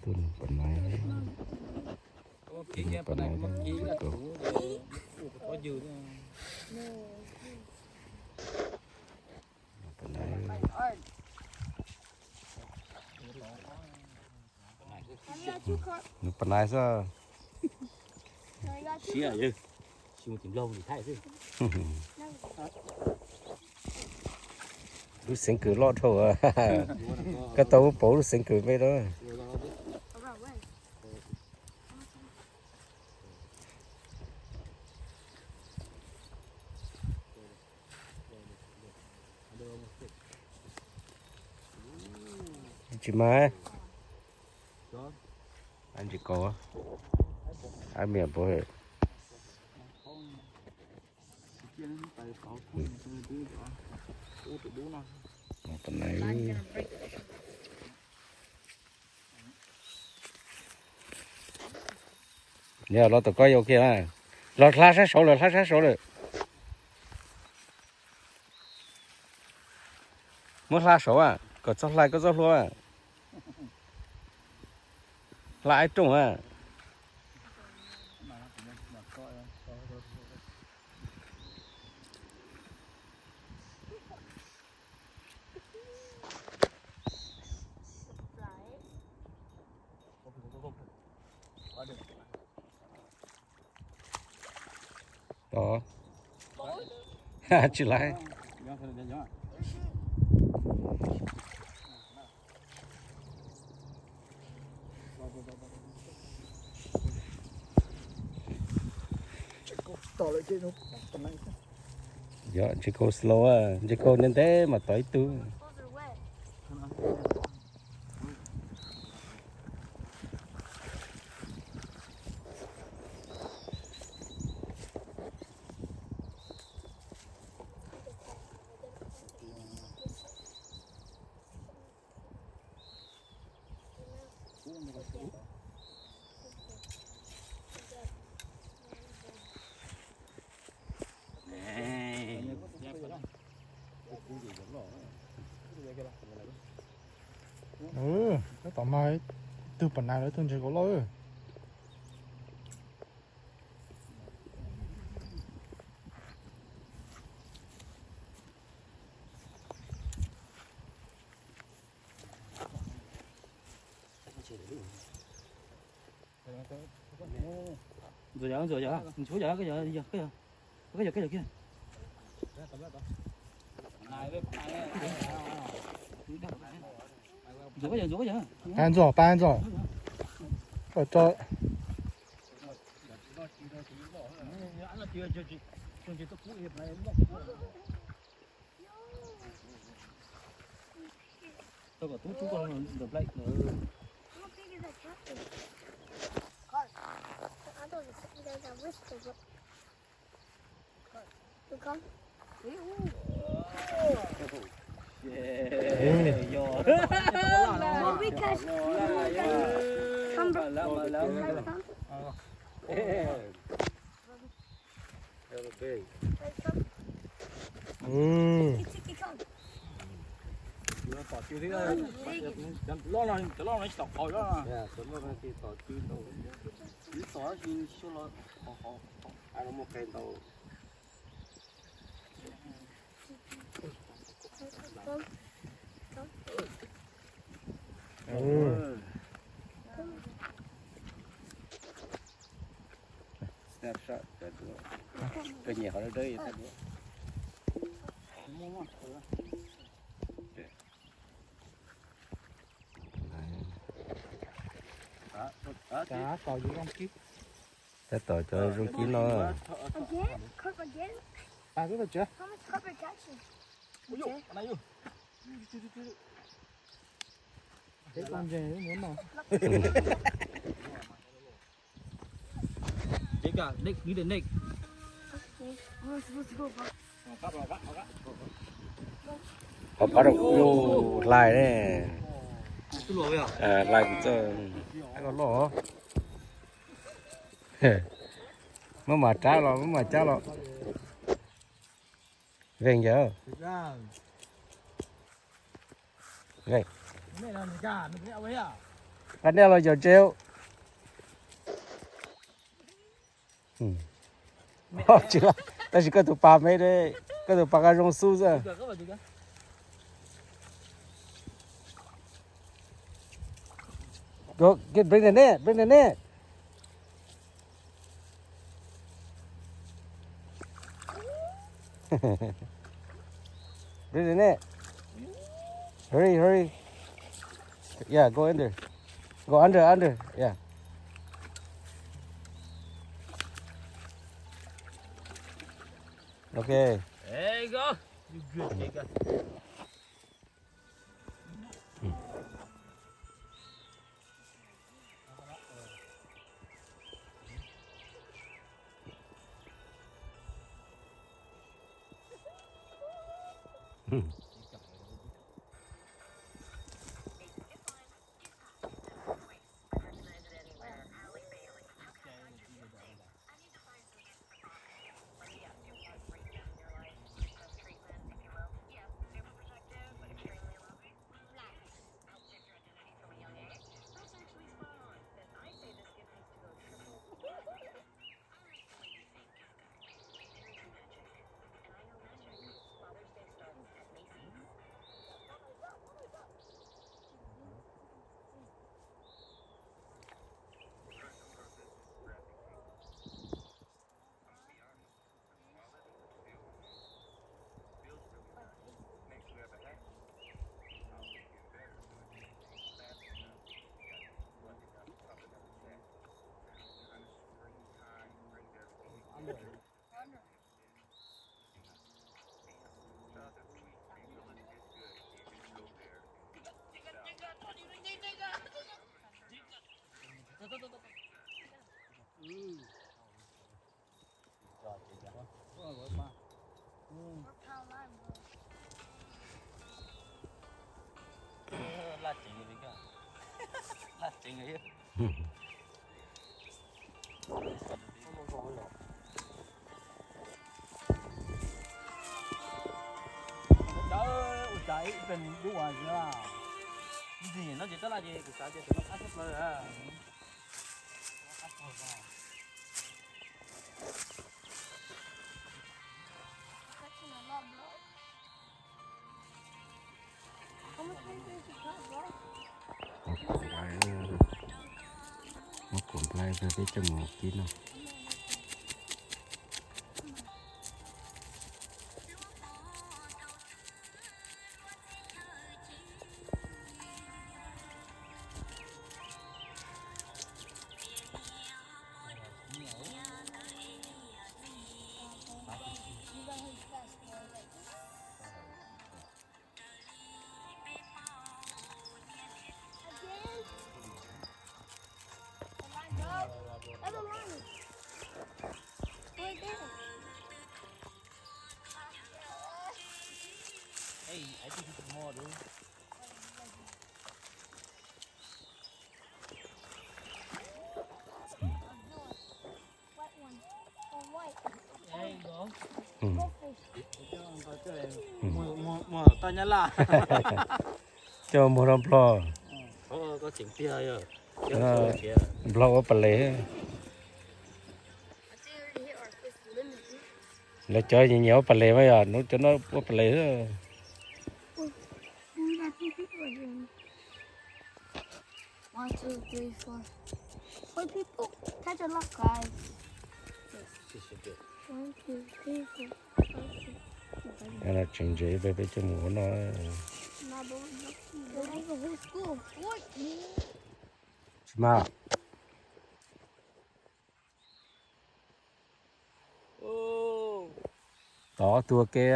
Tus nws pom nai, nws pom nai, nws pom nai. Nws pom nai xwb. Lub xeev kws loj dhau. Koj tau pauv lub xeev kws npe rau. Tsis mas, ntsis kaus, ab miam puas. Yog los tom koj yau kiag na. Los hla sab saud lawm, hla sab saud lawm. Muab hla saud, kom txhob hlais koj txoj hlua. Hla ib rooj a. Tsis laib. Yog ntsis kaus slow, ntsis kaus ntev ntev mas tau ib tug. Tab tom mas tug pom nas lawv tug ntses kaus loj. Ntxuav, ntxuav, ntxuav, ntxuav. Tau kom tub tub koj ntawm Blake. Koj nyiam qhov dawb dawb tag duab. Tab tom cov zoo kib no. Qhov pab rau hlais ne. Hlais kuv txawj. Loj loj. Muab mas rab los, muab mas cab los. Veej yawg. Veej. Qab nej los yog Jeu. Tsis, tab sis koj tus pas me, koj tus pas qab zoo xub xwb. Go, get, bring the net, bring the net. Bring the net. Hurry, hurry. Yeah, go in there. Go under, under. Yeah. Okay. There you go. You good, Jacob. Laj tseev li, laj tseev li. Ua cas ib pliag nws dub ua ntxiv, ntxim no ces tab laj ces kuv xav tias tus no qab tshaj plaws. Muab kaum nplai, muab kaum nplai peb coj mus kib no. Hey, I think it's more, dude. There you go. Muag, muag, muag toj Nyab Laj. Coj muag rau Nplog. Nplog ua pam les. Lawv cov nyiam ua pam les mas yog hnub cov no ua pam les xwb. One, two, three, four. Four people. Catch a lot, guys. One, two, three, four, five, six, seven. Tseem ntse peb, peb coj mus ua noj. There's a whole school. Tsis mas. Tod tua ke.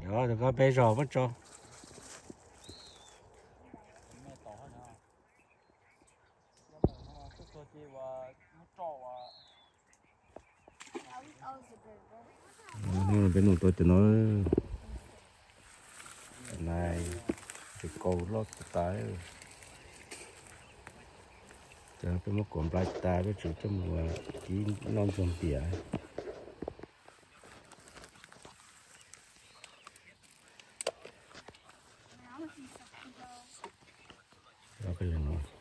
Yog, rov qab peb zog muab tso. Peb nug tau cov no, nais, tseem kaus loj tas tas. Ces peb muab kuam nplai tas peb tseem coj mus kib noj ntxuag npias. Los,